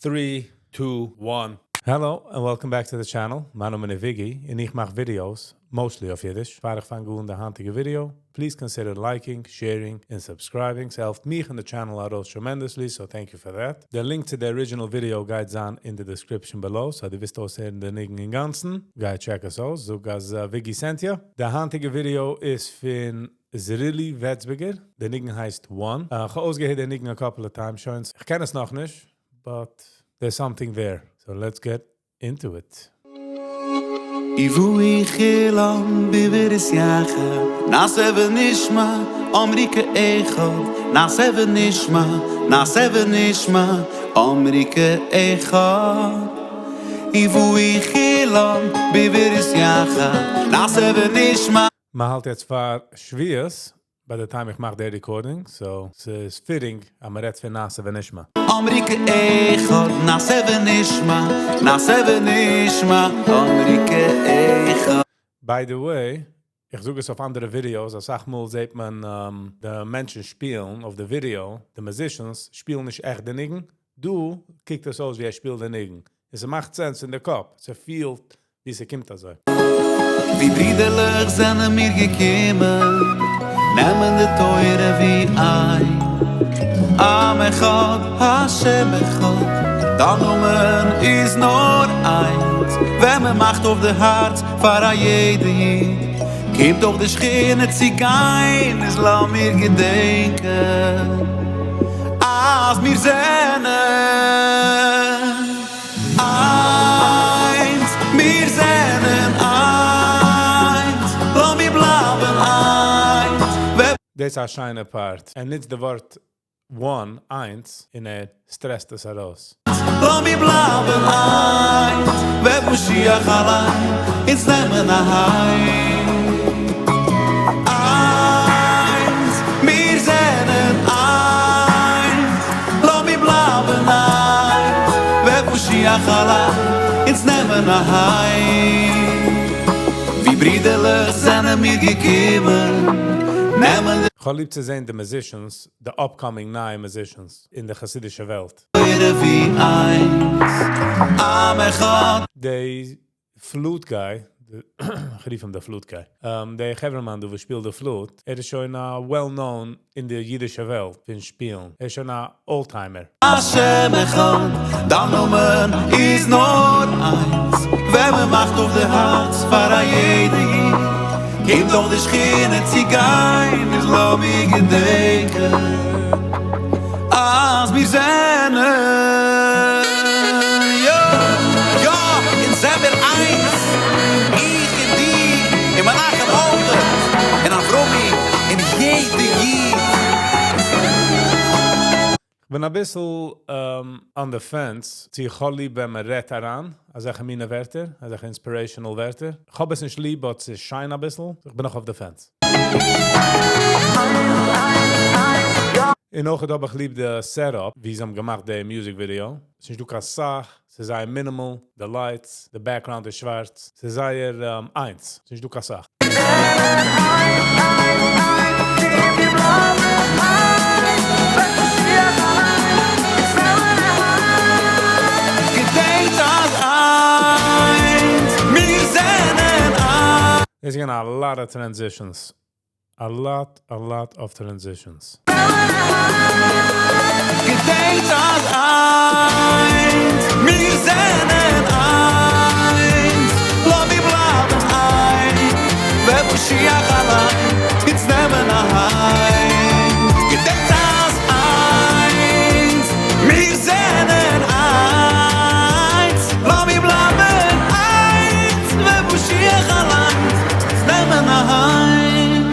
Three, two, one. Hello and welcome back to the channel. מיין נאמען איז Viggy און איך מאך videos, mostly אויף אידיש. פאר איך פאנג אן די היינטיגע video, please consider liking, sharing and subscribing. ס'העלפט מיך און די channel ארויס tremendously, so thank you for that. דער link צו די original video גייט זיין אין די description below, so דו ווילסט אויסהערן די ניגון אינגאנצן, גיי check עס אויס, זאג אז Viggy sent you. די היינטיגע video איז פון Zrili Wetzberger, דער ניגון הייסט One. איך האב אויסגעהערט די ניגון a couple of times שוין. איך קען עס נאכנישט, but there's something there. So let's get into it. ובואי חילם בברית יחד, נעשה ונשמע, אמרי כאחד, נעשה ונשמע, נעשה ונשמע, אמרי כאחד. ובואי חילם בברית יחד, נעשה ונשמע. מ'האלט יעצט פאר שבועות, by the time איך מאך די recording, so ס'איז fitting, אז מ'רעדט פון נעשה ונשמע. אמרי כאחד, נעשה ונשמע, נעשה ונשמע, אמרי כאחד. By the way, איך זאג עס אויף אנדערע videos, א סאך מאל זעט מען די מענטשן שפילן אויף די video, די musicians שפילן נישט עכט די ניגון. דא קוקט עס אויס ווי ער שפילט די ניגון. עס מאכט sense אין די קאפ. ס'פילט ווי ס'קומט אזוי. ווי ברידערלעך זענען מיר געקומען, נעמען די תורה ווי איין. עם אחד, השם אחד, דער נאמען איז נאר איינס. ווען מען מאכט אויף די הארץ פאר א יעדע איד, קומט דאך די שכינה צו גיין, איז לאמיר געדענקען, אז מיר זענען איינס, מיר זענען איינס, לאמיר בלייבן איינס. דאס איז א שיינע part. ער נוצט די ווארט one, איינס, און ער stress ט עס ארויס. לאמיר בלייבן איינס, וועט משיח אליין אונז נעמען אהיים. איינס, מיר זענען איינס, לאמיר בלייבן איינס, וועט משיח אליין אונז נעמען אהיים. ווי ברידערלעך זענען מיר געקומען, נעמען די איך האב ליב צו זען די musicians, די upcoming נייע musicians אין די חסידישע וועלט. תורה ווי איינס, עם אחד. די flute guy, איך רוף אים די flute guy, דער חברהמאן דא וואס שפילט די flute, ער איז שוין well known אין די אידישע וועלט פון שפילן. ער איז שוין א old timer. השם אחד, דער נאמען איז נאר איינס. ווען מען מאכט אויף די הארץ פאר א יעדע איד, קומט דאך די שכינה צו גיין, איז לאמיר געדענקען, אז מיר זענען, יא, יא, אונז זעמיר איינס, איך און דו, און מנחם אויך, און אברומי, און יעדע איד. איך בין א ביסל on the fence, צו איך האב ליב ווען מען רעדט אריין, אזעלכע מינע ווערטער, אזעלכע inspirational ווערטער. איך האב עס נישט ליב, but ס'איז שיין א ביסל. איך בין נאך אויף the fence. און אויך האב איך ליב די setup, ווי זיי האבן געמאכט די music video. עס איז נישט דא קיין סאך, עס איז זייער minimal, די lights, די background איז שווארץ. עס איז זייער איינס, עס איז נישט דא קיין סאך. געדענקט אז איינס, מיר זענען איינס. There's gonna a lot of transitions. A lot, a lot of transitions. געדענקט אז איינס, מיר זענען איינס. לאמיר בלייבן איינס, וועט משיח אליין אונז נעמען אהיים. געדענקט אז איינס, מיר זענען איינס. לאמיר בלייבן איינס, וועט משיח אליין אונז נעמען אהיים.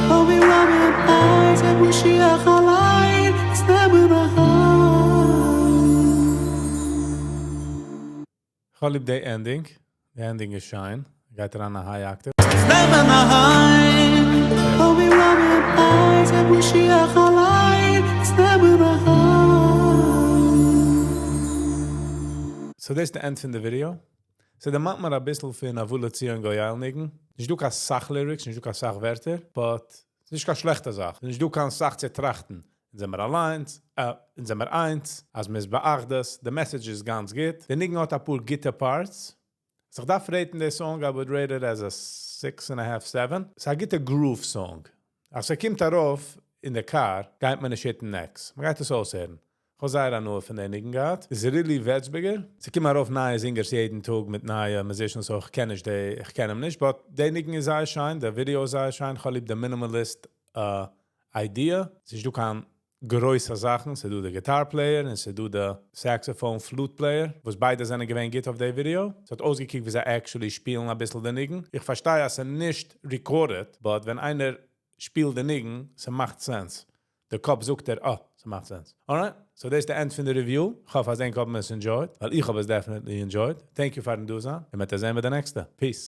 לאמיר בלייבן איינס, וועט משיח אליין אונז נעמען אהיים. איך האב ליב די ending. די ending איז שיין. גייט אריין א high octave. נעמען אהיים. לאמיר בלייבן איינס, וועט משיח אליין אונז נעמען אהיים. So דאס איז די end פון די video. So דערמאנט מיר א ביסל פון ובא לציון גואל ניגון. נישט דא קיין סאך lyrics, נישט דא קיין סאך ווערטער, but ס'איז נישט קיין שלעכטע זאך. נישט דא קיין סאך צו טראכטן. אונז זעמיר אליינס, אונז זעמיר איינס, אז מ'איז באחדות, the message איז גאנץ גוט. דער ניגון האט א פאר גוטע parts. So איך דארף rate ן די song, I would rate it as a 6.5, 7. ס'איז א גוטע groove song. אז ס'קומט ארויף אין די car, גייט מען נישט hit ן next. מ'גייט עס אויסהערן. איך האב זייער הנאה פון די ניגון געהאט. איז really ווערצבערגער. ס'קומען ארויף נייע singers יעדן טאג מיט נייע musicians, so איך קען נישט, די, איך קען אים נישט, but די ניגון איז זייער שיין, דער video איז זייער שיין, איך האב ליב די minimalist idea. ס'איז נישטא קיין גרויסע זאכן, ס'איז דא די guitar player און ס'איז דא די saxophone flute player, וואס ביידע זענען געווען גוט אויף די video. ס'האט אויסגעקוקט, ווי זיי actually שפילן א ביסל די ניגון. איך פארשטיי, אז ס'איז נישט recorded, but ווען איינער שפילט די ניגון, ס'מאכט sense. דער קאפ זאגט ער, oh, ס'מאכט sense. Alright, so דאס איז די end פון די review. איך האף, אז ענק האבן עס enjoyed, ווייל איך האב עס definitely enjoyed. Thank you פארן דא זיין. און מיר זעען ביי די נעקסטע. Peace.